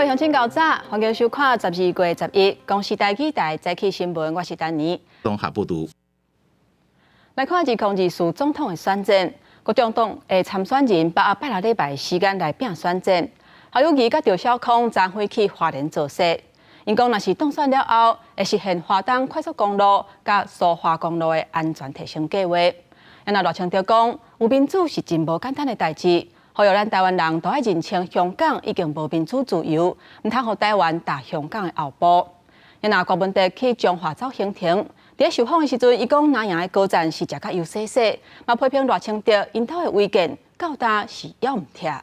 鄉親𠢕早，歡迎收看12月11公視台語台早起新聞，我是丹妮。綜合報導。來看2024總統的選戰，國眾黨的參選人把握拜六禮拜時間來拼選戰。侯友宜佮趙少康昨昏去花蓮造勢，𪜶講若是當選了後，會實現花東快速公路佮蘇花公路的安全提升計劃。啊，賴清德講，有民主是真無簡單的代誌，呼籲咱台灣人都愛認清香港已經無民主自由，毋通予台灣踏香港的後步。啊，郭文哲去彰化走行程，佇受訪的時陣，伊講藍營的高層是食甲油洗洗，嘛批評賴清德𪜶兜的違建到今是猶毋拆。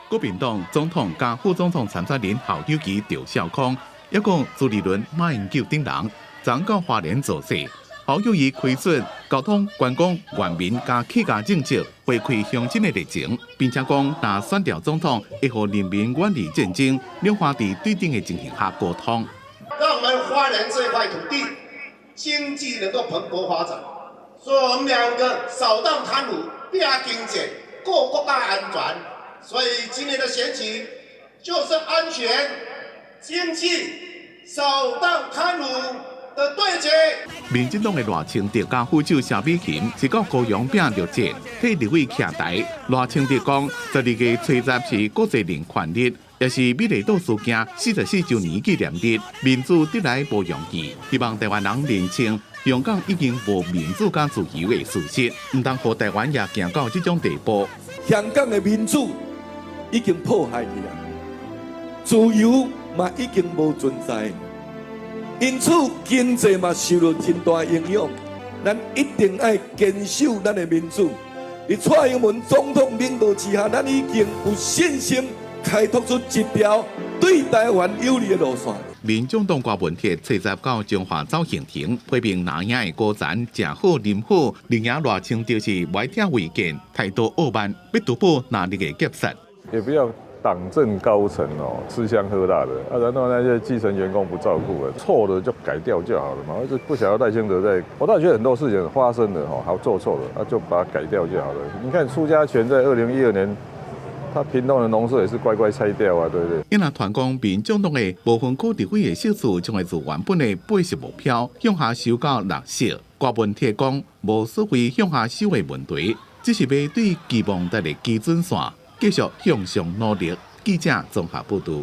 國民黨總統佮副總統參選人侯友宜、趙少康，抑閣朱立倫、馬英九等人，昨到花蓮造勢。侯友宜開出交通、觀光、原民佮客家政策，回饋鄉親的熱情，並且講若選著總統，會予人民遠離戰爭，兩岸佇對等的情形下溝通。讓我們花蓮這塊土地經濟能夠蓬勃發展，所以我們兩個掃蕩貪污、拼經濟、顧國家安全。所以今年的選舉就是安全、經濟、掃蕩貪污的對決。民進黨的賴清德佮副手蕭美琴是到高雄拼六節，替立委徛台。賴清德講，12月初10是國際人權日，也是美麗島事件44週年紀念日。民主得來無容易，希望台灣人認清香港已經無民主佮自由的事實，毋通予台灣也行到這種地步。香港的民主已經破壞去啊，自由嘛已經無存在。因此經濟嘛受著真大影響，咱一定愛堅守咱的民主。佇蔡英文總統領導之下，咱已經有信心開拓出一條對台灣有利的路線。民眾黨郭文鐵初十到彰化走行程，批評藍營的高層食好啉好，另外賴清德是愛聽違建，態度傲慢，欲杜保藍綠的結實。也不要黨政高層哦吃香喝辣的啊，然後那些基層員工不照顧了，錯了就改掉就好了嘛。我就不曉得賴清德在，我倒覺得很多事情發生了哈，還做錯了，那就把它改掉就好了。你看蘇嘉全在2012年，他屏東的農舍也是乖乖拆掉啊，對不對？伊若傳講民眾黨的無分區立委的席次將會自原本的80目標向下修到6席。郭文鐵講無所謂向下修的問題，只是欲對期望達的基準線繼續向上努力。記者綜合報導。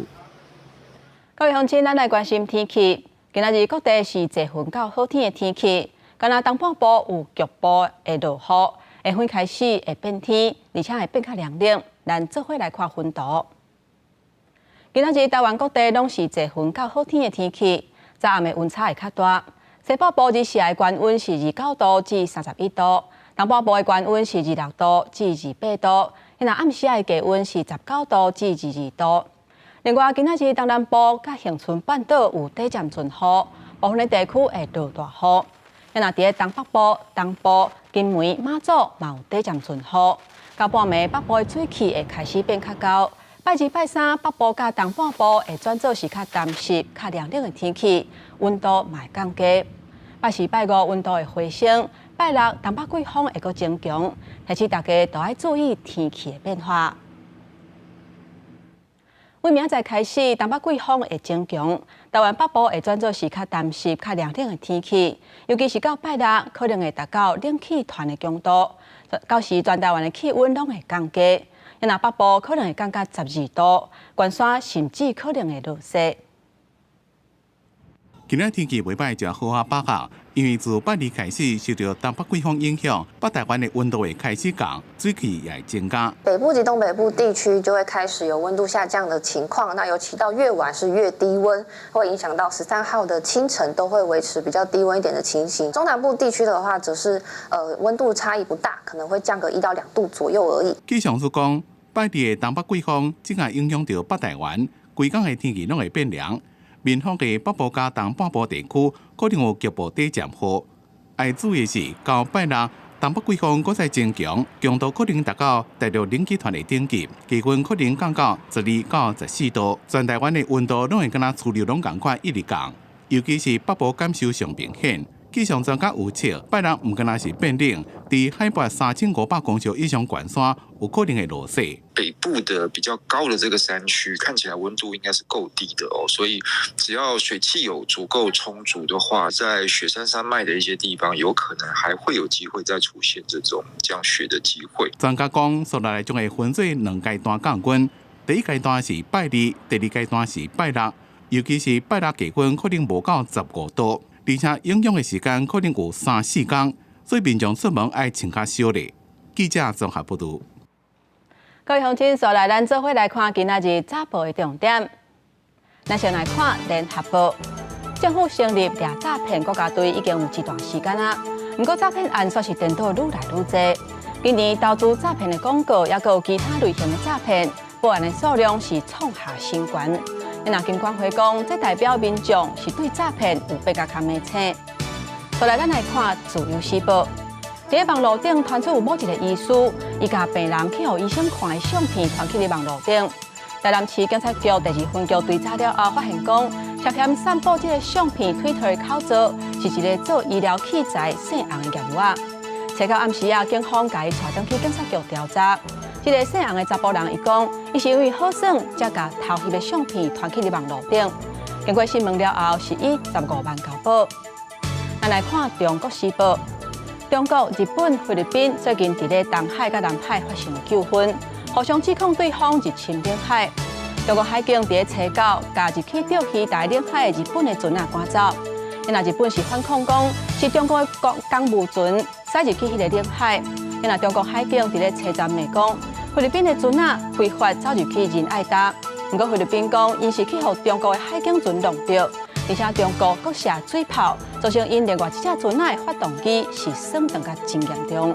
各位鄉親，咱來關心天氣。今仔日各地是濟雲到好天的天氣，干焦東半部有局部會落雨，下昏開始會變天，而且會變較涼冷。咱做伙來看雲圖。今仔日台灣各地攏是濟雲到好天的天氣，早暗的溫差會較大。西北部日時的高溫是29度至31度，東半部的高溫是26度至28度。若暗時的低溫是19度至22度。另外，今仔日東南部佮恆春半島有短暫陣雨，部分的地區會落大雨。若佇咧東北部、東部、金門、馬祖嘛有短暫陣雨。到半暝，北部的水氣會開始變較厚。拜二、拜三，北部佮東半部會轉做是較乾濕、較涼冷的天氣，溫度嘛會降低。拜四、拜五溫度會回升。拜六東北季風會閣增強，提醒大家都愛注意天氣的變化。為明仔載開始，東北季風會增強，台灣北部會轉做是較乾濕、較涼冷的天氣，尤其是到拜六，可能會達到冷氣團的強度。到時全台灣的氣溫攏會降低，若北部可能會降到12度，關山甚至可能會落雪。今日天氣袂䆀，誠好啊，把握，因為自拜二開始受著東北季風影響，北台灣的溫度會開始降，水汽也會增加。北部及東北部地區就會開始有溫度下降的情況，那尤其到越晚是越低溫，會影響到13號的清晨都會維持比較低溫一點的情形。中南部地區的話，則是溫度差異不大，可能會降個1到2度左右而已。氣象署講，拜二的東北季風正在影響著北台灣，規工的天氣攏會變涼。民福的北部佮東半部地區可能有局部短暫雨。愛注意的是，到拜六東北季風閣再增強，強度可能達到大陸冷氣團的等級，低溫可能降到12到14度。全台灣的溫度攏會敢若趨勢攏仝款一直降，尤其是北部感受上明顯。氣象專家預測，拜六毋敢若是變冷，佇海拔3500公尺以上懸山有可能會落雪。北部的比較高的這個山區，看起來溫度應該是夠低的哦，所以只要水汽有足夠充足的話，在雪山山脈的一些地方，有可能還會有機會再出現這種降雪的機會。專家講，紲落來將會分做兩階段降溫，第一階段是拜二，第二階段是拜六，尤其是拜六低溫可能無到15度。而且影響的時間可能有三四工，所以民眾出門愛穿較少咧。記者綜合報導。各位鄉親，紲來咱做伙來看今仔日早報的重點。咱先來看聯合報，政府成立掠詐騙國家隊已經有一段時間啦，毋過詐騙案煞是顛倒愈來愈濟。今年投資詐騙的廣告，抑閣有其他類型的詐騙，報案的數量是創下新高。若金管會講，這代表民眾是對詐騙有比較較明醒。紲來，咱來看《自由時報》，佇網路頂傳出有某一個醫師，伊共病人去予醫生看的相片傳去佇網路頂。台南市警察局第二分局追查了後，發現講涉嫌散布這個相片推特的口座，是一個做醫療器材姓洪的業務仔。初九暗時啊，警方共伊帶轉去警察局調查。這個姓洪的查埔人伊講，伊是因為好耍，才共偷翕的相片傳去佇網路頂。經過審問了後，是以15萬交保。咱來看《中國時報》，中國、日本、菲律賓最近佇咧東海佮南海發生糾紛，互相指控對方入侵領海。中國海警佇咧初九，共入去釣魚台領海的日本的船仔趕走。若日本是反控講，是中國的國公務船駛入去彼个領海。若中國海警佇咧初十罵講，菲律賓的船仔非法走入去仁愛礁。毋過菲律賓講，𪜶是去予中國的海警船弄著，而且中國閣射水炮，造成𪜶另外一隻船仔的發動機是損斷甲真嚴重。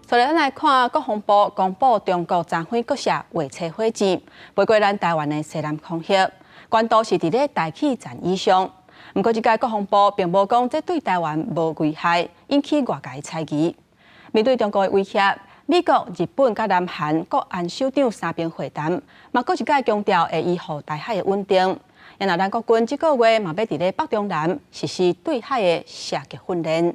紲來，咱來看國防部公布中國昨昏閣射衛星火箭，飛過咱台灣的西南空域，高度是佇咧大氣層以上。毋過，這擺國防部並無講這對台灣無危害，引起外界猜疑。面對中國的威脅，美國、日本佮南韓國安首長三邊會談，嘛閣一擺強調會維護台海的穩定。若咱國軍這個月嘛欲佇咧北中南實施對海的射擊訓練。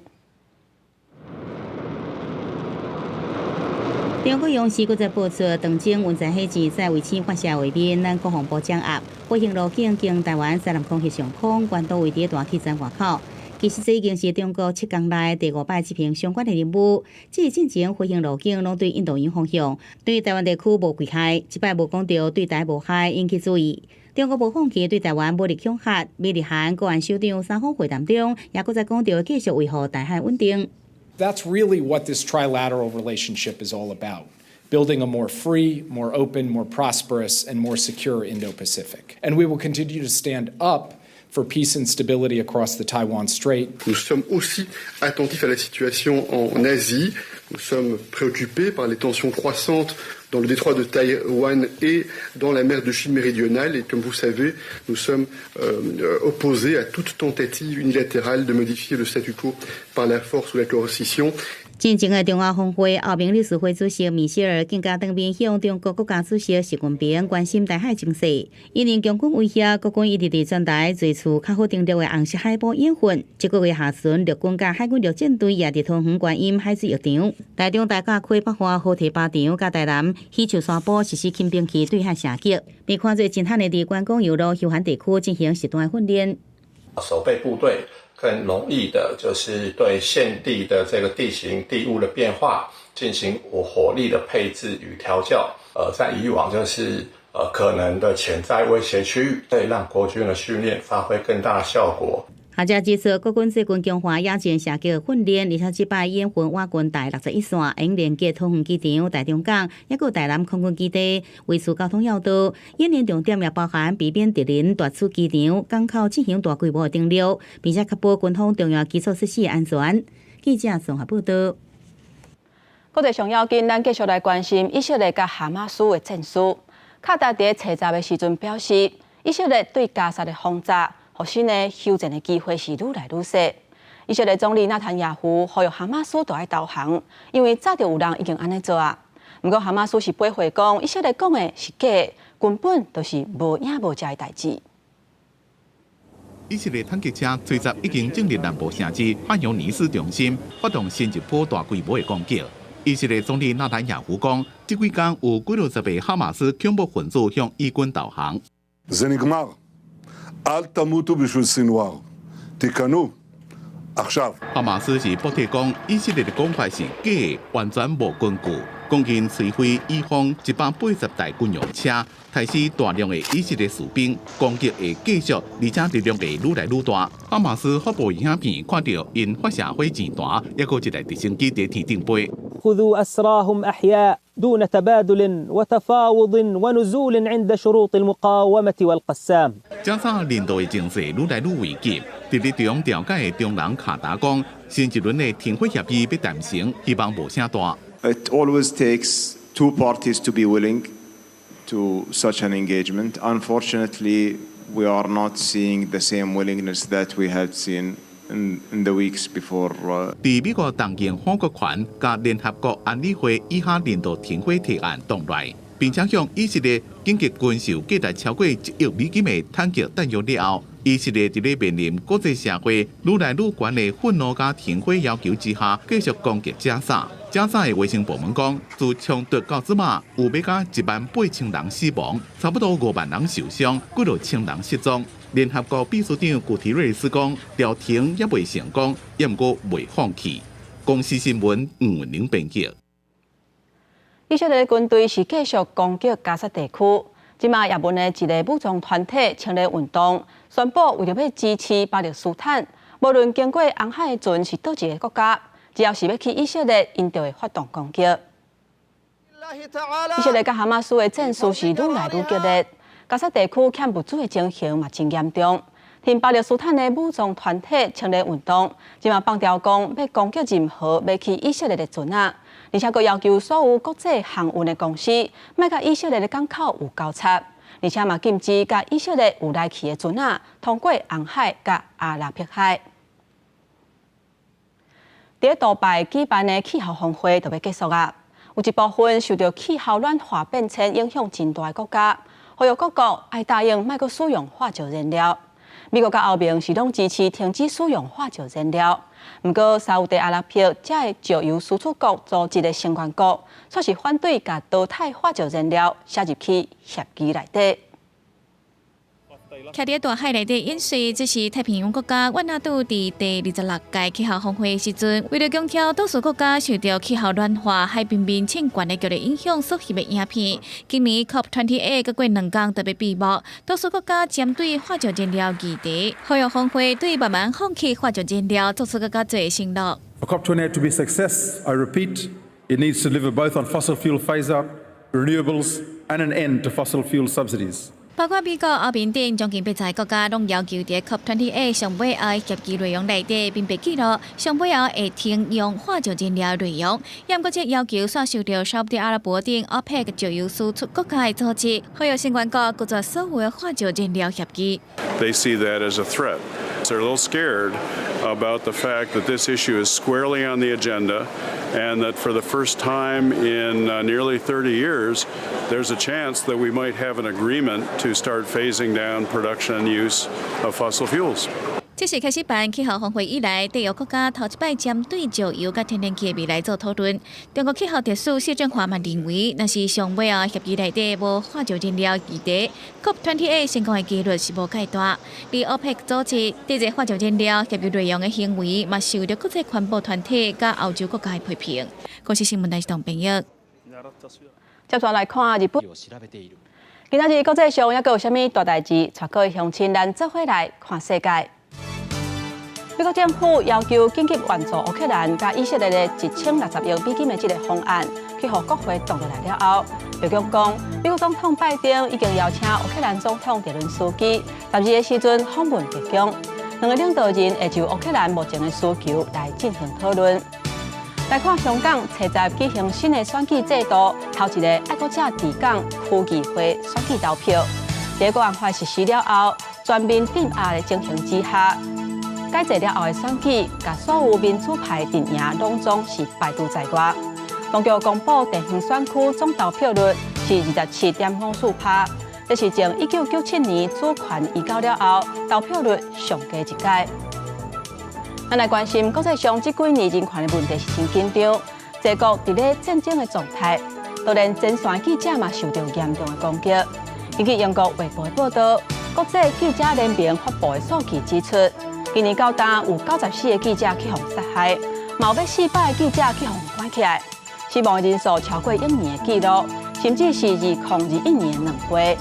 中國央視閣再報出，長征運載火箭載衛星發射畫面，咱國防部掌握。飛行路徑經台灣西南空域上空，高度位佇大氣層外口。其實這已經是中國7工內第五擺執行相關的任務。這進前飛行路徑攏對印度洋方向，對台灣地區無危害。這擺無講著對台無害，引起注意。中國無放棄對台灣武力恐嚇，美日韓國安首長三方會談中，也閣再講著繼續維護台海穩定。 That's really what this trilateral relationship is all about: building a more free, more open, more prosperous, and more secure Indo-Pacific. And we will continue to stand up for peace and stability across the Taiwan Strait. Nous sommes aussi attentifs à la situation en Asie. Nous sommes préoccupés par les tensions croissantes dans le détroit de Taïwan et dans la mer de Chine méridionale. Et comme vous savez, nous sommes opposés à toute tentative unilatérale de modifier le statu quo par la force ou la coercition. 進前的中歐峰會，歐盟理事會主席米歇爾更加當面向中國國家主席習近平關心台海情勢，因應共軍威脅，國軍一直佇全台濟處較好登陸的紅色海報演訓。這個月下旬，陸軍佮海軍陸戰隊也佇桃園觀音海水浴場、台中大甲溪北岸河堤靶場、佮台南喜樹山坡實施輕兵器對海射擊，被看做真罕的佇觀光遊樂休閒地區進行實彈訓練。守備部隊更容易的，就是對現地的這個地形地物的變化進行火力的配置與調校。在以往就是可能的潛在威脅區域，可以讓國軍的訓練發揮更大的效果。學者指出，國軍最近強化野戰射擊訓練，而且這擺演訓我軍第61線，應連結桃園機場、台中港，抑閣台南空軍基地，維持交通要道。演練重點也包含避免敵人奪取機場、港口進行大規模的登陸，並且確保軍方重要基礎設施的安全。記者綜合報道。國際上要緊，咱繼續來關心以色列佮哈馬斯的戰事。卡達佇初十的時陣表示，以色列對加薩的轟炸，予新的休戰的機會是愈來愈細。以色列總理納坦雅胡呼籲哈馬斯著愛投降，因為早就有人已經按呢做啊。毋過哈馬斯是駁回講，以色列講的是假的，根本就是無影無跡的代誌。以色列坦克車吹襲已經進入南部城市漢尤尼斯中心，發動新一波大規模的攻擊。以色列總理納坦雅胡講，這幾工有幾落十個哈馬斯恐怖分子向以軍投降。 זה נגמר. אל תמותו בשביל סנוואר. תיכנעו. עכשיו. 哈馬斯是駁斥講，以色列的講法是假的，完全無根據。講𪜶摧毀以方180台軍用車，殺死大量的以色列士兵，攻擊會繼續，而且力量會愈來愈大。哈馬斯發布影片，看著𪜶發射火箭彈，抑閣一台直升機佇天頂飛。 خذوا أسراهم أحياء دون تبادل وتفاوض ونزول عند شروط المقاومة والقسام。加沙人道的情勢愈來愈危急。佇咧中調解的中人卡達講，新一輪的停火協議欲談成，希望無啥大。 It always takes two parties to be willing to such an engagement. Unfortunately, we are not seeing the same willingness that we had seen in the weeks before. 佇美國動用否決權，共聯合國安理會以哈人道停火提案擋來，並且向以色列緊急軍售價值超過1億美金的坦克彈藥了後，以色列佇咧面臨國際社會愈來愈懸的憤怒佮停火要求之下，繼續攻擊加沙。加沙的衛生部門講，自衝突到這馬，有欲加1萬8千人死亡，差不多5萬人受傷，幾落千人失蹤。聯合國秘書長古提瑞斯講，調停猶未成功，也毋過未放棄。公視新聞吳文玲編輯。以色列軍隊是繼續攻擊加薩地區。這馬也門的一个武裝團體青年運動宣布，為著欲支持巴勒斯坦，無論經過紅海的船是佗一个國家，只要是欲去以色列，𪜶就會發動攻擊。以色列佮哈馬斯的戰事是愈來愈激烈，加薩地區欠物資的情形嘛真嚴重。挺巴勒斯坦的武裝團體青年運動，這馬放調講欲攻擊任何欲去以色列的船仔，而且閣要求所有國際航運的公司，莫佮以色列的港口有交叉，而且嘛禁止佮以色列有來去的船仔通過紅海佮阿拉伯海。佇杜拜舉辦的氣候峰會就欲結束啊！有一部分受著氣候暖化變遷影響真大的國家，呼籲各國愛答應莫閣使用化石燃料。美國佮歐盟是攏支持停止使用化石燃料，毋過沙烏地阿拉伯這个石油輸出國組織的成員國，卻是反對共淘汰化石燃料寫入去協議內底。徛佇大海內底演說，這是太平洋國家瓦努阿圖佇第26屆氣候峰會時陣，為著強調多數國家受著氣候暖化、海平面升懸的劇烈影響所翕的影片。今年 COP28閣過兩工就欲閉幕，多數國家針對化石燃料議題，呼籲峰會對慢慢放棄化石燃料做出閣較濟承諾。 For COP28 to be a success, I repeat, it needs to deliver both on fossil fuel phase out, renewables, and an end to fossil fuel subsidies. 包括美國、歐盟等將近80個國家，攏要求佇 COP28 上尾後協議內容內底，明白記錄上尾後會停用化石燃料內容。也毋過，這要求煞受著沙烏地阿拉伯等 OPEC 石油輸出國家的阻止，呼籲成員國拒絕所有的化石燃料協議。 They see that as a threat. They're a little scared about the fact that this issue is squarely on the agenda and that for the first time in nearly 30 years, there's a chance that we might have an agreement to start phasing down production and use of fossil fuels. 這是開始辦氣候峰會以來，締約國家頭一擺針對石油佮天然氣的未來做討論。中國氣候特使謝振華嘛認為，若是上尾後協議內底無化石燃料議題，COP28成功的幾率是無蓋大。而 OPEC 組織抵制化石燃料協議內容的行為，嘛受著國際環保團體佮歐洲國家的批評。公視新聞台是董編譯。接續來看日本。今仔日國際上猶閣有啥物大代誌？帶各位鄉親咱做伙來看世界。美國政府要求緊急援助烏克蘭佮以色列的1060億美金的這个方案，去予國會擋落來了後，白宮講，美國總統拜登已經邀請烏克蘭總統澤倫斯基12日時陣訪問白宮，兩个領導人會就烏克蘭目前的需求來進行討論。來看香港，初十舉行新的選舉制度，頭一个愛國者治港區議會選舉投票，佇國安法實施了後，全面鎮壓的情形之下，改制了後的選舉，共所有民主派陣營攏總是排除在外。當局公布地方選區總投票率是27.04%，這是從1997年主權移交了後，投票率上低一屆。咱來關心國際上這幾年人權的問題是真緊張，濟國佇咧戰爭的狀態，都連前線記者嘛受到嚴重的攻擊。根據英國衛報的報道，國際記者聯盟發布的數據指出，今年到今有94個記者去予殺害，嘛有欲400個記者去予關起來，死亡的人數超過往年的紀錄，甚至是2021年的兩倍。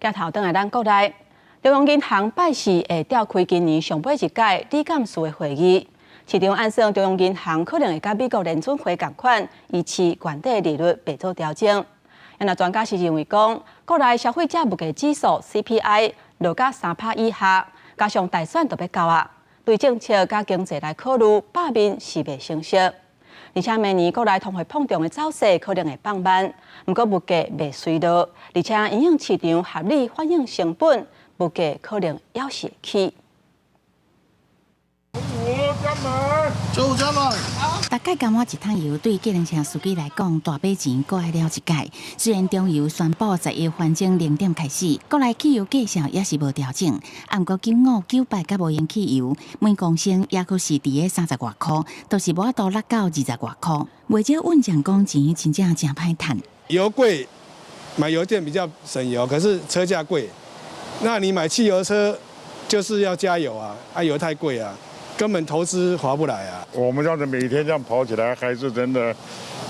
鏡頭轉來咱國內，中央銀行拜四會召開今年上尾一屆理監事的會議，市場按算中央銀行可能會佮美國聯準會仝款，維持原底利率袂做調整。那專家是認為講，國內消費者物價指數 CPI 落到3趴以下，加上大選就欲到啊，對政策佮經濟來考慮，罷免是袂成熟。而且明年國內通貨膨脹的走勢可能會放慢，毋過物價袂隨落，而且因應市場合理反映成本，物價可能猶是會起。五加滿，九加滿。逐擺加滿一桶油，對計程車司機來講，大把錢閣愛了一擺。雖然中油宣布10月翻種零點開始，國內汽油價數也是無調整。毋過95、98佮無鉛汽油，每公升猶閣是佇咧三十外箍，都是無法度落到20外箍。袂少運將講錢真正誠歹趁。油貴，買油電比較省油，可是車價貴。那你買汽油車就是要加油啊，啊油太貴啊。根本投資划不來啊！我們這樣子每天這樣跑起來，還是真的，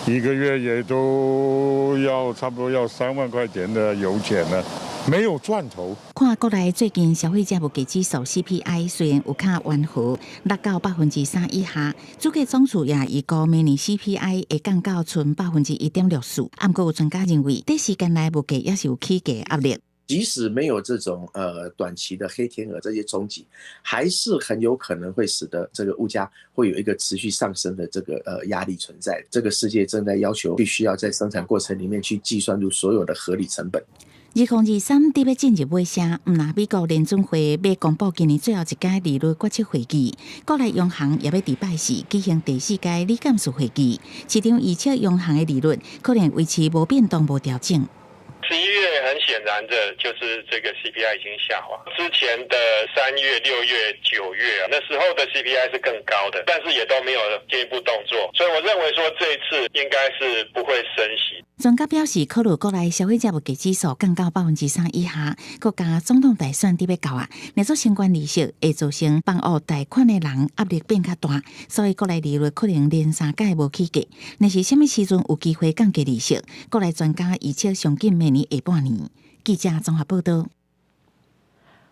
一個月也都要差不多要3萬塊錢的油錢呢，沒有賺頭。看國內最近消費者物價指數 CPI 雖然有較溫和，落到3%以下，主計總處也預估明年 CPI 會降到賰1.64%。毋過有專家認為，短時間內物價猶是有起價壓力。即使沒有這種短期的黑天鵝這些衝擊，還是很有可能會使得這個物價會有一個持續上升的這個壓力存在。這個世界正在要求必須要在生產過程裡面去計算出所有的合理成本。2023佇欲進入尾聲，毋但美國聯準會欲公布今年最後一屆利率決策會議，國內央行也欲佇拜四舉行第四屆理監事會議，市場預測央行的利率可能維持無變動、無調整。 11月很顯然的，就是這個 CPI 已經下滑。之前的3月、6月、9月啊，那時候的 CPI 是更高的，但是也都沒有進一步動作。所以我認為說這一次應該是不會升息。專家表示，考慮國內消費者物價指數降到3%以下，閣加總統大選佇欲到啊，若做相關利息會造成房屋貸款的人壓力變較大，所以國內利率可能連三屆無起價。若是啥物時陣有機會降低利息？國內專家預測上緊明年下半年。記者綜合報道。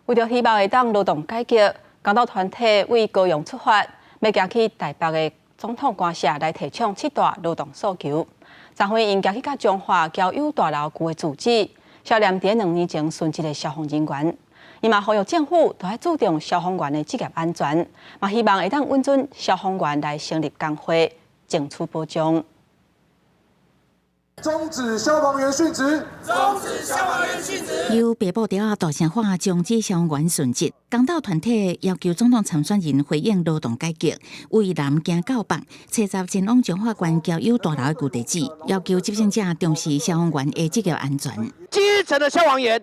為著希望會當勞動改革，工黨團體對高雄出發，欲行去台北的總統官舍來提倡七大勞動訴求。昨昏𪜶行去佮彰化交友大樓舊的住址，銷念佇2年前殉職的消防人員。伊嘛呼籲政府著愛注重消防員的職業安全，嘛希望會當允准消防員來成立工會，爭取保障。終止消防員殉職！終止消防員殉職！由白布條仔大聲喊終止消防員殉職，工黨團體要求總統參選人回應勞動改革，為南行到北，冊集前往彰化縣交友大樓的舊地址，要求執政者重視消防員的職業安全。基層的消防員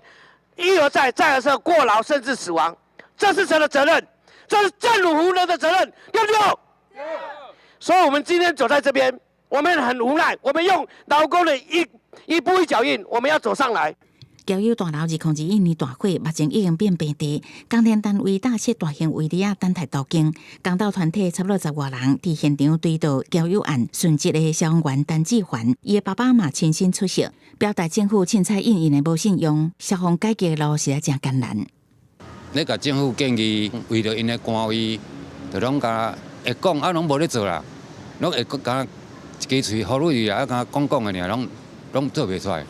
一而再、再而三過勞甚至死亡，這是誰的責任？這是政府無能的責任，對不對？所以，我們今天走在這邊。我們很無奈，我們用勞工的一步一腳印，我們要走上來。交友大樓2021年大火，目前已經變平地。工程單位搭設大型圍籬仔等待都更。工黨團體差不多十外人佇現場追悼交友案殉職的消防員陳志環，伊的爸爸嘛親身出席，表達政府凊彩應應的無信用，消防改革的路實在誠艱難。咧共政府建議，為著𪜶的官位，就攏共會講啊，攏無咧做啦，攏會講一支喙呼嚕啊，敢講講的爾，攏攏做袂出來。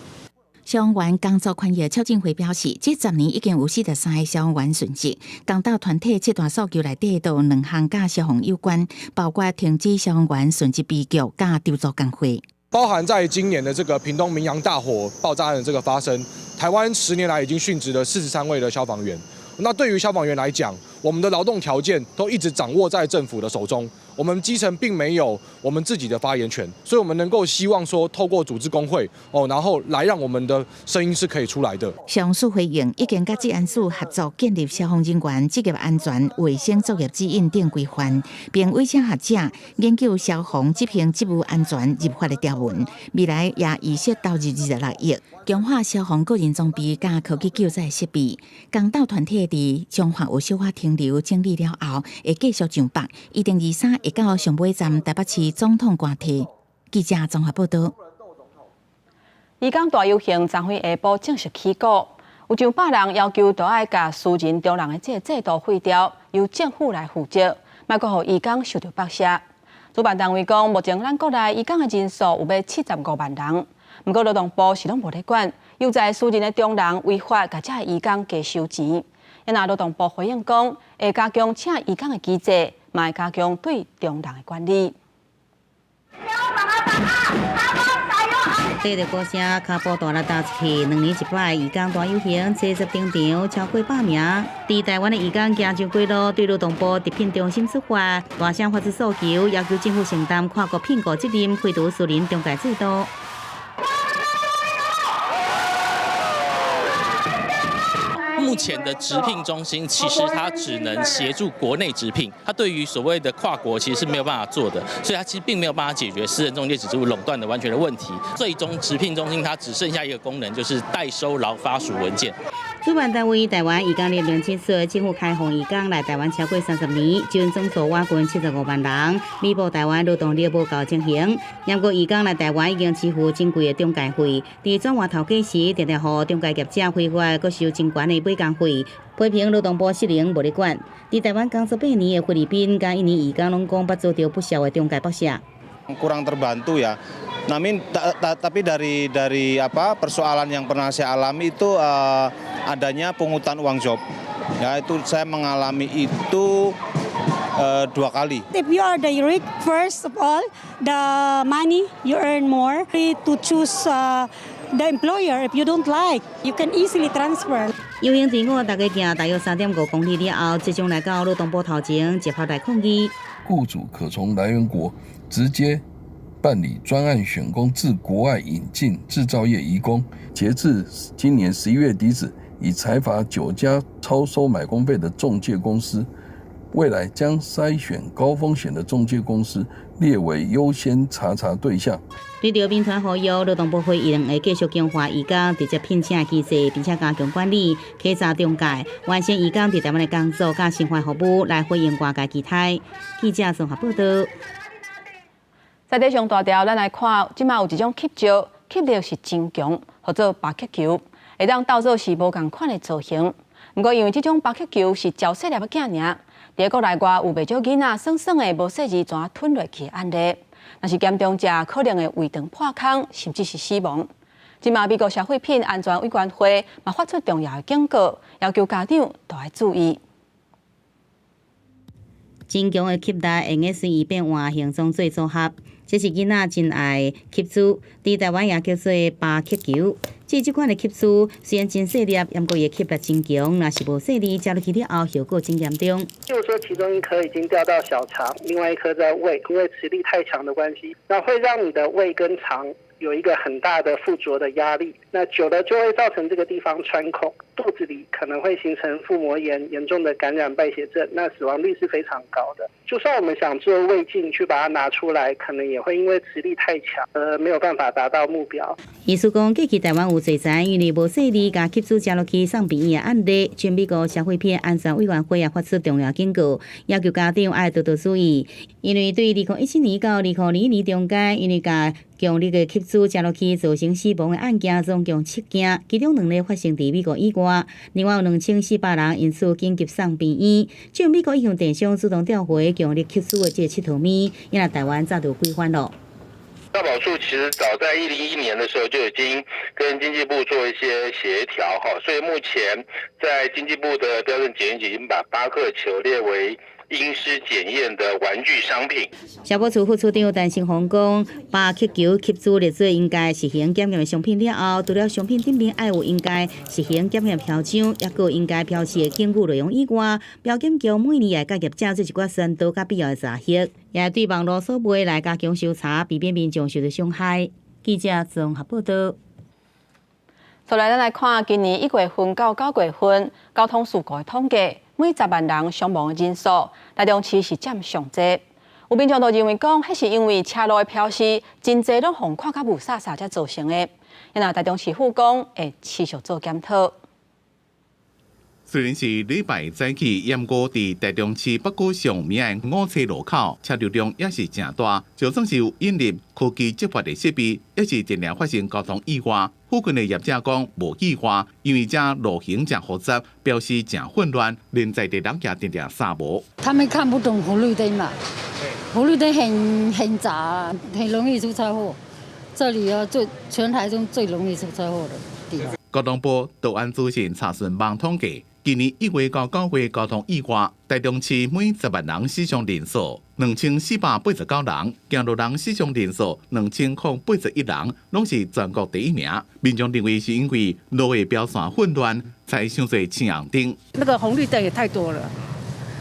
消防員工作權益促進會表示，這10年已經有43個消防員殉職。工黨團體七大訴求內底都有兩項佮消防有關，包括停止消防員殉職悲劇，佮籌組工會。包含在今年的這個屏東明陽大火爆炸案的這個發生，台灣10年來已經殉職了43位的消防員。那對於消防員來講，我們的勞動條件都一直掌握在政府的手中，我們基層並沒有我們自己的發言權，所以我們能夠希望說透過組織工會哦，然後來讓我們的聲音是可以出來的。消防署回應，已經佮職安署合作建立消防人員職業安全衛生作業指引等規範，並委請學者研究消防執行職務安全立法的條文，未來也預設投入26億，強化消防個人裝備佮科技救災設備。工鬥團體佇彰化有小可停留整理了後，會繼續上北，2023會到上尾站台北市總統官邸。記者綜合報道。移工大遊行昨昏下晡正式起鼓，有上百人要求都愛共私人中人的這个制度廢掉，由政府來負責，莫閣予移工受著剝削。主辦單位講，目前咱國內移工的人數有欲75萬人，毋過勞動部是攏無咧管，猶在私人的中人違法共這个移工加收錢。啊若勞動部回應講，會加強請移工的機制，嘛會加強對中人的管理。綴著鼓聲，跤步大力踏出去，2年一擺移工大遊行，齊集登場，超過百名。佇台灣的移工行上街路，對勞動部直聘中心出發，大聲發出訴求，要求政府承擔跨國聘僱責任，廢除私人中介制度。目前的直聘中心其實它只能協助國內直聘，它對於所謂的跨國其實是沒有辦法做的，所以它其實並沒有辦法解決私人中介制度壟斷的完全的問題。最終直聘中心它只剩下一個功能，就是代收勞發署文件。主辦單位台灣移工聯盟指出，政府開放移工來台灣超過30年，總數倚近75萬人，彌補台灣勞動力無夠情形。不過移工來台灣已經支付真貴的中介費，佇轉換頭家時，定定予中介業者非法閣收真懸的買工費，批評勞動部失能無咧管。佇台灣工作8年的菲律賓佮印尼移工攏講捌遭著不肖的中介剝削。 Kurang terbantu ya. Namun tapi dari dari apa persoalan yang pernah saya alami itu adanya pungutan uang job. Ya itu saya mengalami itu dua kali. If you are direct, first of all, the money you earn more. To choose the employer, if you don't like, you can easily transfer. 遊行隊伍大概行大約3.5公里了後，集中來到勞動部頭前，集合來抗議。雇主可從來源國直接辦理專案選工自國外引進製造業移工，截至今年11月底止，已裁罰9家超收買工費的仲介公司。未來將篩選高風險的仲介公司列為優先查查對象。對著民團呼籲，勞動部回應會繼續強化移工直接聘請機制，並且加強管理、稽查中介，完善移工佇台灣的工作佮生活服務，來回應外界期待。記者綜合報道。在地上大條，咱來看，這馬有一種吸石，吸力是真強，號做巴克球，會當鬥做是無仝款的造型。毋過因為這種巴克球是較細粒的囝爾，佇國內外有袂少囡仔耍耍的無細膩怎吞落去的案例。若是嚴重者，可能會胃腸破空，甚至是死亡。這馬美國消費品安全委員會嘛發出重要的警告，要求家長都愛注意。真強的吸力會用隨意變換形狀做組合，這是囡仔真愛吸珠，佇台灣也叫做巴克球。這款的吸珠雖然真細粒，毋過伊的吸力真強，若是無細膩，食落去了後，後果真嚴重。就是說，其中一顆已經掉到小腸，另外一顆在胃，因為磁力太強的關係，那會讓你的胃跟腸有一個很大的附着的壓力，那久了就會造成這個地方穿孔，肚子裡可能會形成腹膜炎，嚴重的感染敗血症，那死亡率是非常高的。就算我們想做胃鏡去把它拿出來，可能也會因為磁力太強，而沒有辦法達到目標。醫師講，過去台灣有濟災因為無細膩，共吸珠食落去送病院的案例，全美國消費品安全委員會也發出重要警告，要求家長愛多多注意，因為對2017年到2021年中間，因為共強力的吸珠食落去造成死亡的案件總共7件，其中2例發生佇美國以外，另外有2400人因此緊急送病院。這美國已向電商主動調回強力吸珠的這个𨑨迌物，因為台灣早就規範囉。消保處其實早在101年的時候就已經跟經濟部做一些協調哈，所以目前在經濟部的標準檢驗局已經把巴克球列為阴尸检验的玩具商品。消保处副处长陈成宏讲，白血球吸珠列做应该实行检验的商品了后，除了商品顶面爱有应该实行检验标章，抑阁应该标示的警语内容以外，标检局每年会佮业者做一寡宣导佮必要的查核，也对网路所卖来加强搜查，避免民众受到伤害。记者综合报道。再来，咱來看今年1月份到9月份交通事故的統計，每10萬人傷亡的人數，台中市是佔上濟。有民眾都認為講，彼是因為車路的標示真濟攏予看甲霧煞煞才造成的。那台中市府講會持續做檢討。雖然是禮拜早起，毋過佇台中市北區上名的五車路口，車流量也是誠大。就算是有引入科技執法的設備，也是定定發生交通意外。附近的業者講無意外，因為這路形誠複雜，標示誠混亂，連在地人也定定捎無。他們看不懂紅綠燈嘛？紅綠燈很雜，很容易出車禍。這裡啊，最全台中最容易出車禍的地方。交通部道安資訊查詢網統計，今年1月到9月交通意外，台中市每10萬人死傷人數2489人，行路人死傷人數2081人，攏是全國第一名。民眾認為是因為路的標線混亂，才傷濟青紅燈。那個紅綠燈也太多了，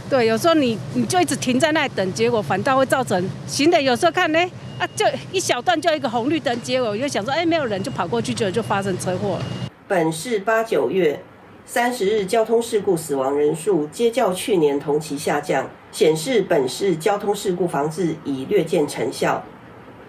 對，有時候你就一直停在那等，結果反倒會造成行人有時候看呢，啊，就一小段就一個紅綠燈，結果又想說，哎，沒有人就跑過去，就發生車禍了。本市8、9月30日交通事故死亡人數皆較去年同期下降，顯示本市交通事故防治已略見成效。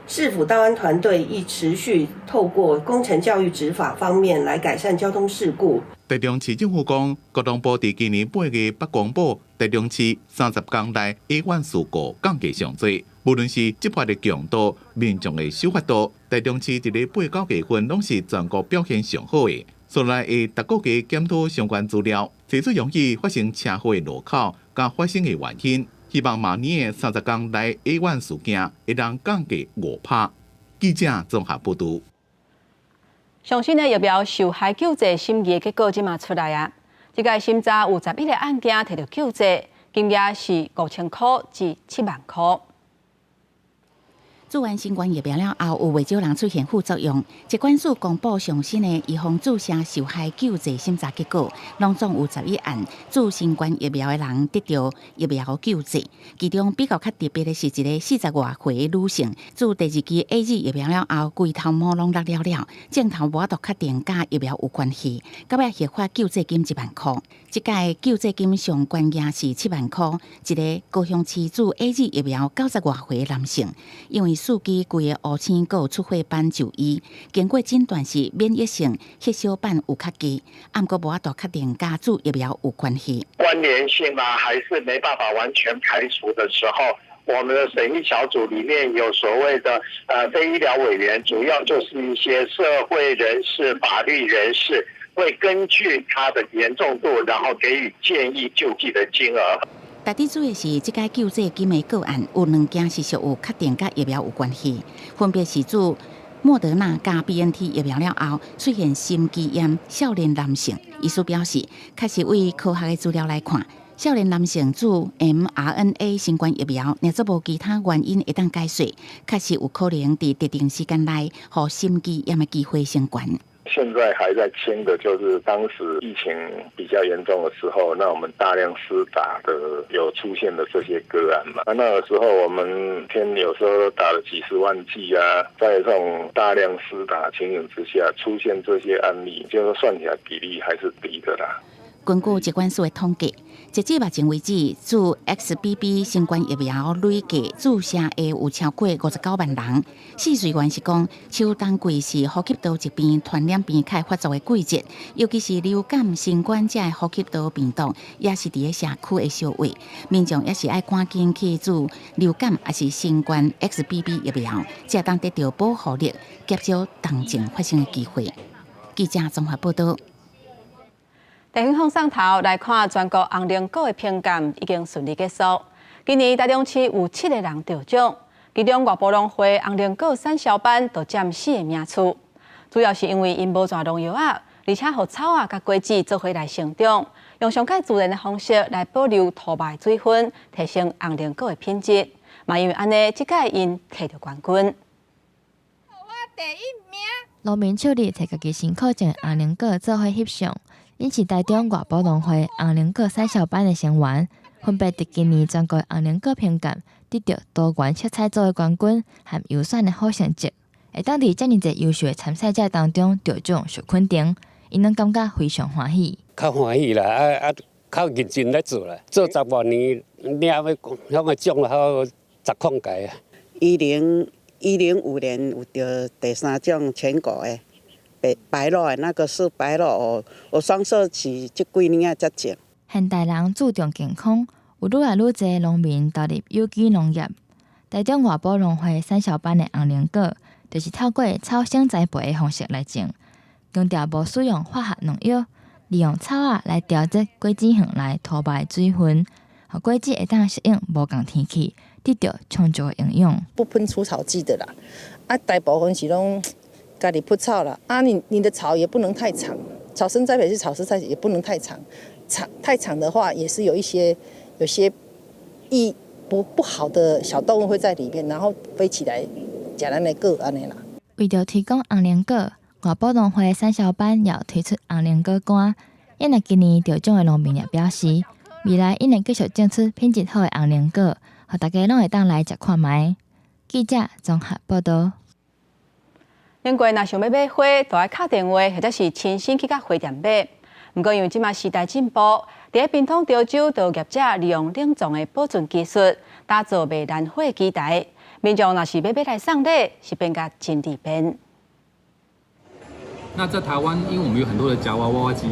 市府道安團隊亦持續透過工程教育執法方面來改善交通事故。台中市政府講，交通部佇今年8月捌公布，台中市30天內意外事故降低上濟，無論是執法的強度、民眾的守法度，台中市佇咧8、9月份攏是全國表現上好的。所來會逐個月檢討相關資料，提出容易發生車禍的路口佮發生的原因，希望明年的30天內意外事件會當降低5%。記者綜合報導。上新的疫苗受害救濟審議結果這馬出來啊！這屆審查有11個案件提著救濟，金額是5000塊至7萬塊。注完新冠疫苗了後，有袂少人出現副作用。疾管署公布上新的預防注射受害救濟審查結果，攏總有十一案注新冠疫苗的人得著疫苗救濟。其中比較較特別的是一个40外歲的女性，注第二劑 AZ 疫苗了後，規頭毛攏落了了，症頭無法度確定佮疫苗有關係，到尾核發救濟金1萬塊。這屆救濟金上懸額是7萬塊。一个高雄市注 AZ 疫苗90外歲的男性，因為四肢規个烏青，閣有出血斑就醫，經過診斷是免疫性血小板有較低，毋過無法度確定佮注疫苗有關係。關聯性啊，還是沒辦法完全排除的時候，我們的審議小組裡面有所謂的非醫療委員，主要就是一些社會人士、法律人士，會根據他的嚴重度，然後給予建議救濟的金額。值得注意的是，這屆救濟金的個案有兩件是屬有確定佮疫苗有關係，分別是注莫德納佮 BNT 疫苗了後出現心肌炎少年男性。醫師表示，確實對科學的資料來看，少年男性注 mRNA 新冠疫苗，若做無其他原因會當解釋，確實有可能佇特定時間內，予心肌炎的機會升懸。現在還在清的，就是當時疫情比較嚴重的時候，那我們大量施打的有出現的這些個案嘛。那個時候我們天有時候打了幾十萬劑啊，在這種大量施打情形之下，出現這些案例，就是算起來比例還是低的啦。根據疾管署的統計，截至目前為止，注 XBB 新冠疫苗累計注射的有超過59萬人。試水員是講，秋冬季是呼吸道疾病傳染病較會發作的季節，尤其是流感、新冠這的呼吸道病毒，也是佇咧社區的相位。民眾也是愛趕緊去注流感抑是新冠 XBB 疫苗，才會當得著保護力，減少重症發生的機會。記者綜合報道。地方放送頭來看，全國紅龍果的評鑑已經順利結束。今年台中市有七個人得獎，其中外埔農會紅龍果產銷班就佔四个名次。主要是因為𪜶無攢農藥仔，而且予草仔佮果子做伙來成長，用上蓋自然的方式來保留土麥水分，提升紅龍果的品質。嘛因為按呢，這屆𪜶提著冠軍。農民手裡提家己辛苦種的紅龍果做伙翕相，𪜶是台中外埔農會紅龍果產銷班的成員，分別佇今年全國紅龍果評鑑得著多元色彩組的冠軍和優選的好成績，會當佇遮爾濟優秀的參賽者當中得獎受肯定，𪜶攏感覺非常歡喜。較歡喜啦，啊啊，較認真咧做啦，做十外年，領欲遐個獎好十空屆啊。105年有得第三獎全國的白白鷺的，那個是白鷺哦，我雙色是這幾年仔才種。現代人注重健康，有愈來愈濟農民投入有機農業。台中外埔農會產銷班的紅龍果，就是透過草生栽培的方式來種，強調無使用化學農藥，利用草仔來調節果子園內土麥水分，予果子會當適應無仝天氣，得著充足的營養。不噴除草劑的啦，啊，大部分是攏家己撲草啦，啊，你的草也不能太長，草生栽培是草生栽培，也不能太長，長太長的話也是有一些有些易不好的小動物會在裡面，然後飛起來食咱的果按呢啦。為著推廣紅龍果，外埔農會產銷班也有推出紅龍果乾。𪜶若今年得獎的農民也表示，未來𪜶會繼續種出品質好的紅龍果，予大家攏會當來食看覓。記者綜合報導。頂過若想欲買花，就愛敲電話或者是親身去共花店買。毋過因為這馬時代進步，佇咧屏東潮州，就有業者利用冷藏的保存技術，打造賣蘭花的機台。民眾若是欲買來送禮，是變甲真利便。那在台灣，因為我們有很多的夾娃娃機，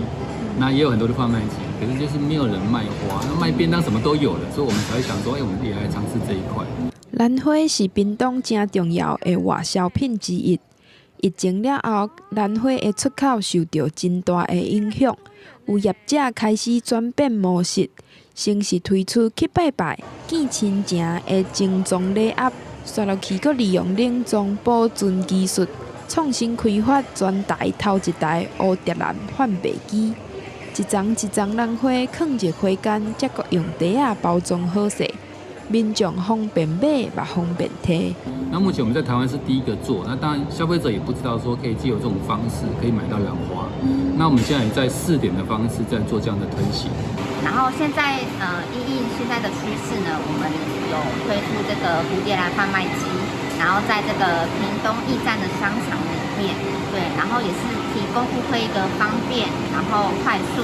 那也有很多的販賣機，可是就是沒有人賣花，那賣便當什麼都有了，所以我們才會想說，欸，我們也來嘗試這一塊。蘭花是屏東誠重要的外銷品之一。疫情了後，蘭花的出口受著真大的影響，有業者開始轉變模式，先是推出去拜拜、見親情的贈送禮盒，紲落去閣利用冷藏保存技術，創新開發全台頭一台蝴蝶蘭販賣機，一叢一叢蘭花囥入花間，才閣用袋仔包裝好勢，民眾方便買，嘛方便提。那目前我們在台灣是第一個做，那當然消費者也不知道說可以藉由這種方式可以買到蘭花。那我們現在也在試點的方式在做這樣的推行。然後現在因應現在的趨勢呢，我們有推出這個蝴蝶蘭販賣機，然後在這個屏東驛站的商場裡面，對，然後也是提供顧客一個方便，然後快速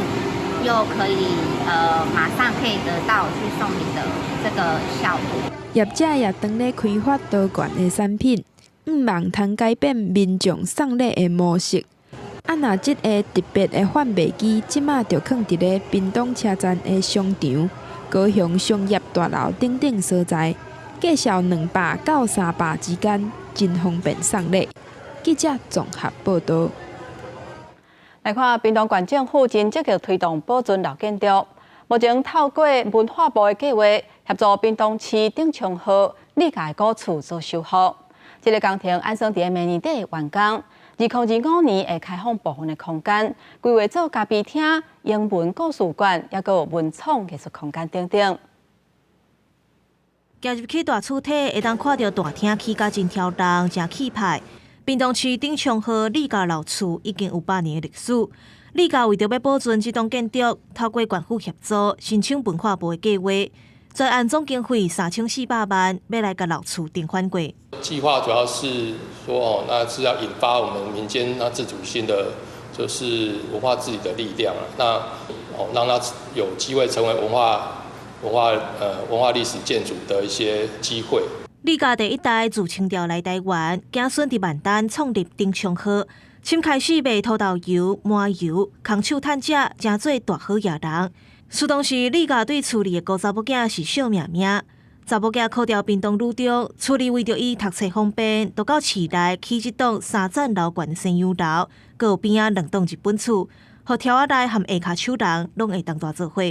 又可以馬上可以得到去送禮的這個效果。業者也當咧開發多元的產品，向望通改變民眾送禮的模式。啊，若這个特別的販賣機，這馬就囥佇咧屏東車站的商場、高雄商業大樓等等所在，價數200到300之間，真方便送禮。記者綜合報導。來看屏東縣政府真積極推動保存老建築，目前透過文化部的計畫，協助屏東市頂松號李家的古厝做修復。這个工程按算佇明年底完工，2025年會開放部分的空間，規劃做咖啡廳、英文故事館，抑閣有文創藝術空間等等。行入去大厝體，會當看著大廳起甲真超重，誠氣派。屏東市頂松號李家老厝已經有100年的歷史。李家為著欲保存這棟建築，透過縣府協助，申請文化部的計劃，專案總經費3400萬，欲來共老厝重返過。計劃主要是說，哦，那是要引發我們民間那自主性的，就是文化自己的力量啊。那哦，讓它有機會成為文化歷史建築的一些機會。李家第一代自清朝來台灣，子孫佇萬丹創立頂松號，先開始賣土豆油、麻油，空手趁食，成做大好野人。事當時李家對厝裡的孤查某囝是惜命命，查某囝考著屏東女中，厝裡為著伊讀冊方便，就到市內起這棟三層樓懸的西洋樓，閣有邊仔兩棟日本厝，予柱仔內和下跤手人攏會當蹛做伙。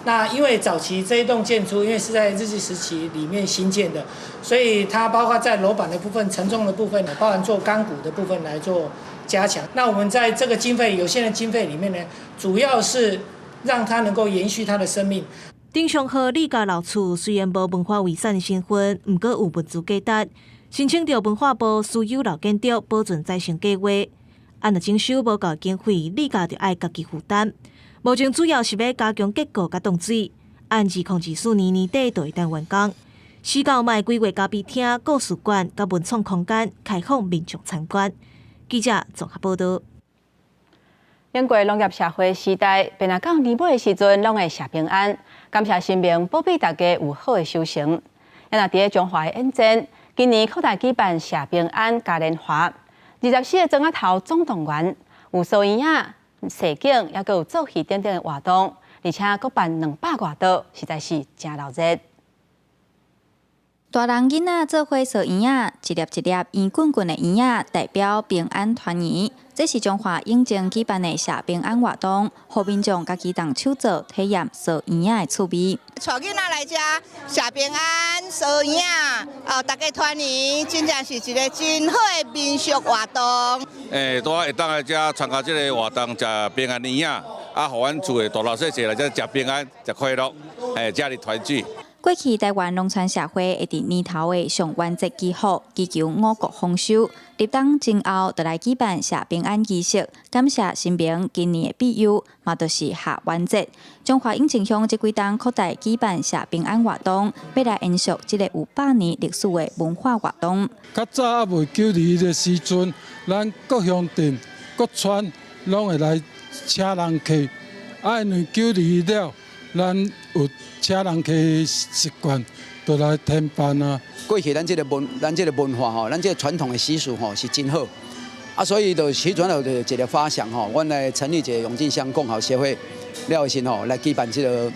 那因為早期這一棟建築，因為是在日治時期裡面興建的，所以它包括在樓板的部分、承重的部分，包含做鋼骨的部分來做加強。那我們在這個經費有限的經費裡面呢，主要是讓它能夠延續它的生命。頂上號李家老厝雖然無文化遺產的身份，毋過有文資價值，申請著文化部私有老建築保存再生計劃。啊，若徵收無夠經費，李家就愛家己負擔。目前主要是欲加強結構佮擋水，按2024年年底就會當完工。四九嘛會規劃咖啡廳、故事館佮文創空間，開放民眾參觀。記者綜合報導。經過農業社會時代，便若到年尾的時陣，攏會謝平安，感謝神明保庇大家有好的收成。啊，若佇咧彰化的永靖，今年擴大舉辦謝平安嘉年華，24個莊仔頭總動員，有趖圓仔、踅景，猶閣有做戲等等的活動，而且閣辦200外桌，實在是誠熱鬧。大人囡仔做伙趖圓仔，一粒一粒圓滾滾的圓仔，代表平安團圓。這是彰化永靖舉辦的謝平安活動，予民眾家己動手做，體驗趖圓仔的趣味。帶囡仔來遮謝平安、趖圓仔，哦，大家團圓，真正是一個真好的民俗活動。拄仔會當來遮參加這個活動，食平安圓仔，啊，予阮厝的大老細細來遮食平安、食快樂，遮爾團聚。過去台灣農村社會會佇年頭的上元節祈福，祈求五穀豐收。立冬前後就來舉辦謝平安儀式，感謝神明今年的庇佑，嘛就是下元節。彰化永靖鄉這幾冬擴大舉辦謝平安活動，欲來延續這個有100年歷史的文化活動。較早猶未九二的時陣，咱各鄉鎮、各村攏會來請人客，啊，因為九二了。咱有請人客習慣，就來添辦啊。過去咱這個文，咱這個文化吼，咱這個傳統的習俗吼是真好。啊，所以就彼陣就一個發想吼，阮來成立一個永靖鄉共好協會，了後吼來舉辦這個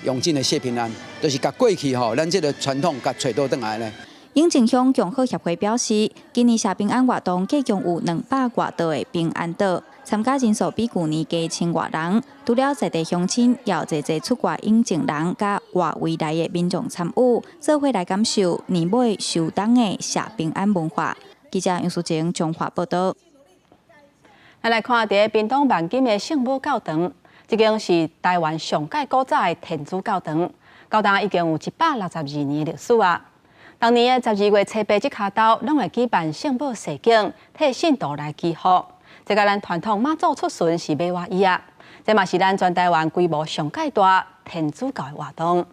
永靖的謝平安，就是共過去吼，咱這個傳統共揣倒轉來呢。永靖鄉共好協會表示，今年謝平安活動計共有200外桌的平安桌，參加人數比舊年加千外人。除了在地鄉親，也有濟濟出外永靖人佮外圍來的民眾參與，做伙來感受年尾收冬的謝平安文化。記者楊淑靜彰化報導。咱來看佇咧屏東萬金的聖母教堂，這間是台灣上蓋古早的天主教堂，教堂已經有162年的歷史啊。當年的12月初八這跤晝，攏會舉辦聖母踅景，替信徒來祈福。這佮咱傳統媽祖出巡是無外異啊！這嘛是咱全台灣規模上蓋大天主教的活動。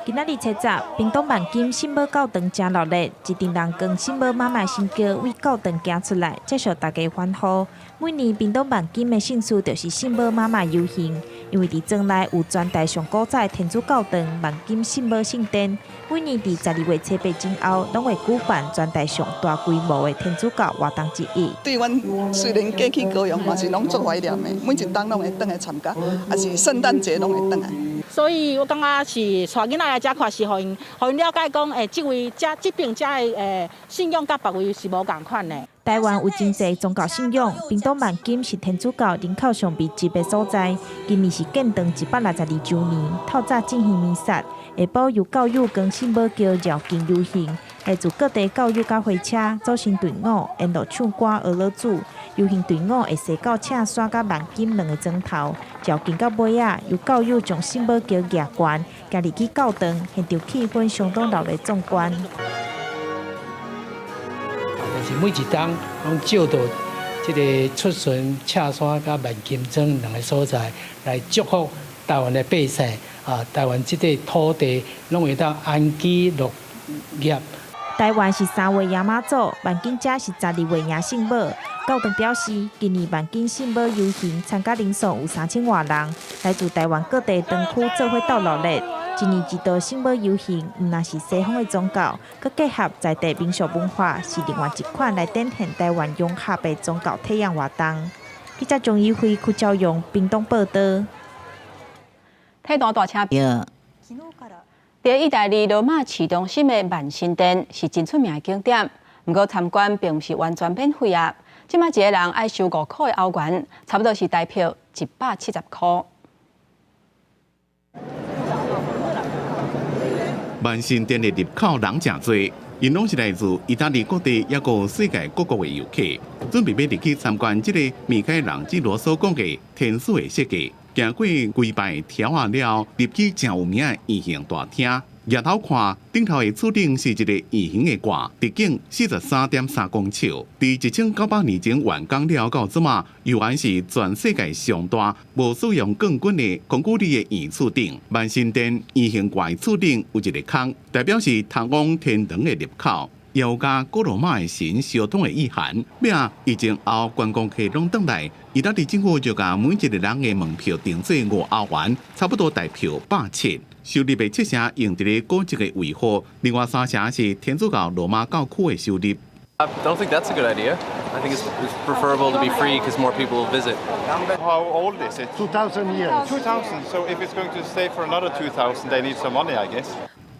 今仔日初十，屏東萬金聖母教堂誠熱鬧，一陣人扛聖母媽媽神轎為教堂行出來，接受大家歡呼。每年屏東萬金的盛事就是聖母媽媽遊行，因為佇莊內有全台上古早的天主教堂萬金聖母聖殿，每年佇12月初八前後，攏會舉辦全台上大規模的天主教活動之一。對阮雖然過去高雄嘛是攏足懷念的，每一冬攏會轉來參加，也是聖誕節攏會轉來。所以我感覺是帶囡仔來遮看，是予𪜶，予𪜶了解講，這位遮這爿遮的信仰佮別位是無仝款的。台灣有真濟宗教信仰，屏東萬金是天主教人口上密集的所在。今年是建堂162周年，透早進行彌撒，下晡由教友扛聖母轎繞境遊行，來自各地教友佮火車組成隊伍，沿路唱歌學老主。遊行隊伍會踅到赤山佮萬金兩個莊頭，繞境到尾仔，由教友將聖母轎舉懸，行入去教堂，現場氣氛相當熱鬧壯觀。就是每一冬攏借著這個出巡赤山佮萬金莊兩個所在，來祝福台灣的百姓啊，台灣這塊土地攏會當安居樂業。台灣是3位爺媽祖，萬金遮是12位爺聖母。教堂表示，今年萬金聖母遊行參加人數有3000外人，來自台灣各地堂區做伙鬥熱鬧。一年一度聖母遊行，毋但是西方的宗教，閣結合在地民俗文化，是另外一款來展現台灣融合的宗教體驗活動。記者張怡輝、柯昭勇，屏東報導。體壇大車票。佇意大利羅馬市中心的萬神殿是真出名的景點，毋過參觀並毋是完全免費啊！這擺一个人愛收5箍的歐元，差不多是台票170箍。萬神殿的入口人誠濟， 𪜶攏是來自意大利各地，抑閣世界各國的遊客，準備欲入去參觀這个米開朗基羅所講的天使的設計。行過幾排柱仔了，入去誠有名的圓形大廳。抬頭看，頂頭的柱頂是一个圓形的蓋，直徑43.3公尺。佇1900年前完工了到這馬，猶原是全世界上大無使用鋼筋的空古里的圓柱頂。萬神殿圓形蓋柱頂有一个孔，代表是通往天堂的入口。又佮古羅馬的神相通的意涵。尾仔疫情後觀光客攏轉來，意大利政府就共每一个人的門票定做5歐元，差不多台票170。收入的七成用佇咧古蹟的維護，另外三成是天主教羅馬教區的收入。 I don't think that's a good idea. I think it's preferable to be free because more people will visit. How old is it? 2,000 years. 2,000. So if it's going to stay for another 2,000, they need some money, I guess.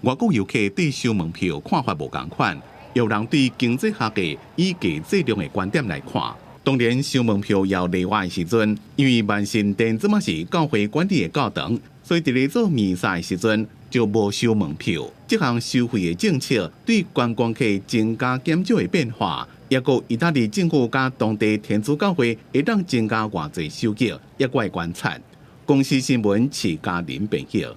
外國遊客對收門票看法無仝款，有人對經濟學的以價制量的觀點來看。當然，收門票有例外的時陣，因為萬神殿這馬是教會管理的教堂，所以佇咧做彌撒的時陣就無收門票。這項收費的政策對觀光客增加減少的變化，抑閣意大利政府佮當地天主教會會當增加偌濟收入，抑閣愛觀察。公視新聞徐嘉玲編譯。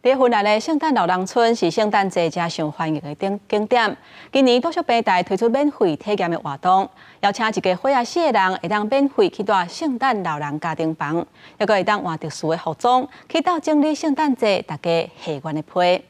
佇芬蘭的聖誕老人村是聖誕節誠受歡迎的景點。今年住宿平台推出免費體驗的活動，邀請一家伙仔四个人會當免費去蹛聖誕老人家庭房，抑閣會當換特殊的服裝去鬥整理聖誕節大家戲院的被。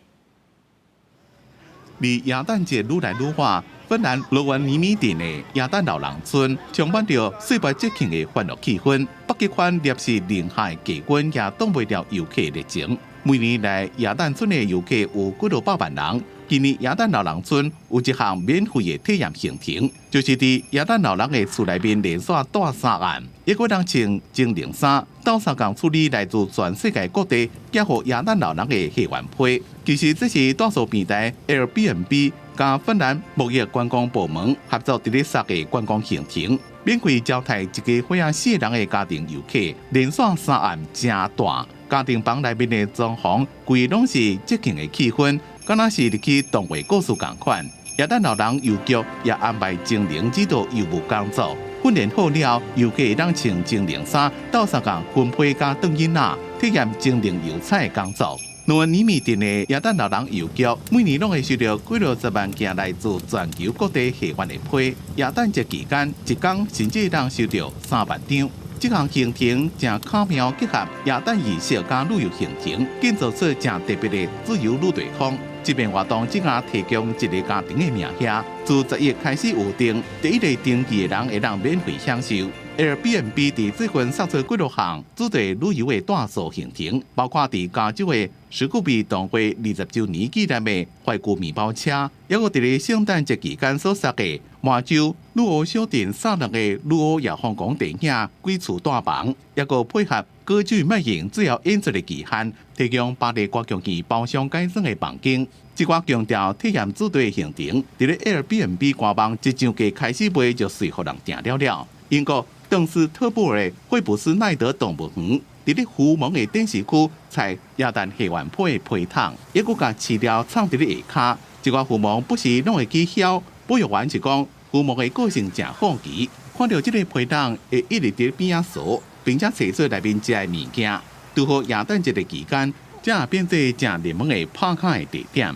離耶誕節愈來愈晚，芬蘭羅雲尼米鎮的耶誕老人村充滿著歲末節慶的歡樂氣氛。北極圈攝氏零下的低溫也擋袂牢遊客熱情。每年來耶誕村的遊客有幾落百萬人。今年耶誕老人村有一項免費的體驗行程，就是佇耶誕老人的厝內面連續蹛3暗，抑閣通穿精靈衫，鬥相共處理來自全世界各地寄予耶誕老人的戲願被。其實這是住宿平台 Airbnb 佮芬蘭貿易觀光部門合作佇咧設的觀光行程，免費招待一家伙仔四人的家庭遊客，連續3暗誠大。家庭房內面的裝潢，規攏是節慶的氣氛，敢若是入去童話故事仝款。耶誕老人郵局也安排精靈指導郵務工作，訓練好了，遊客會當穿精靈衫，鬥相共分批佮轉囡仔，體驗精靈郵差的工作。羅尼米鎮的耶誕老人郵局，每年攏會收著幾落十萬件來自全球各地戲願的被。耶誕節期間，一工甚至會當收著3萬張。這項行程誠巧妙結合耶誕儀式佮旅遊行程，建造出誠特別的自由旅隊風。這遍活動只共提供一个家庭的名額，自10月開始預訂，第一个登記的人會當免費享受。Airbnb 佇最近殺出幾落項主題旅遊的住宿行程，包括佇加州的史古比動畫20週年紀念的懷舊麵包車，抑閣佇咧聖誕節期間所設的麻州女巫小鎮撒兩个女巫夜皇宮電影鬼厝大房，抑閣配合歌劇魅影最後演出的期限，提供巴黎歌劇院包廂改裝的房間。這寡強調體驗主題行程，佇咧 Airbnb 官網一上架開始賣就隨予人訂了了。英國鄧斯特布爾的惠普斯奈德動物園，佇咧湖門的展示區採耶誕戲願被的被筒，抑閣共飼料藏佇咧下跤。這寡狐獴不時攏會去枵，保育員是講狐獴的個性誠好奇，看著這个被筒會一直佇邊仔踅，並且揣出內面食的物件。拄好耶誕節的期間，這變做誠熱門的拍卡的地點。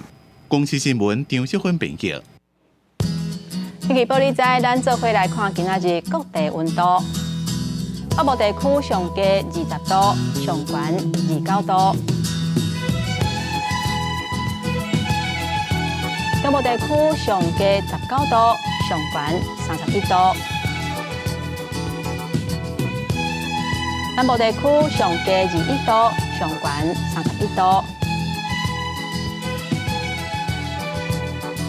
公視新聞張淑芬編輯。天氣報你知，咱做伙來看今仔日各地溫度。北部地區上低20度，上懸29度。中部地區上低19度，上懸31度。南部地區上低21度，上懸31度。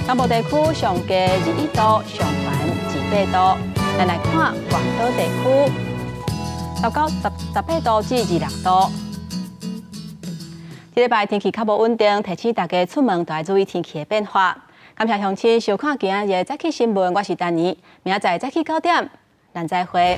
南部地區上低21度，上懸28度。咱來看外島地區，19、18度至26度。這禮拜天氣較無穩定，提醒大家出門都愛注意天氣的變化。感謝鄉親收看今仔日的早起新聞，我是丹妮，明仔載早起9點，咱再會。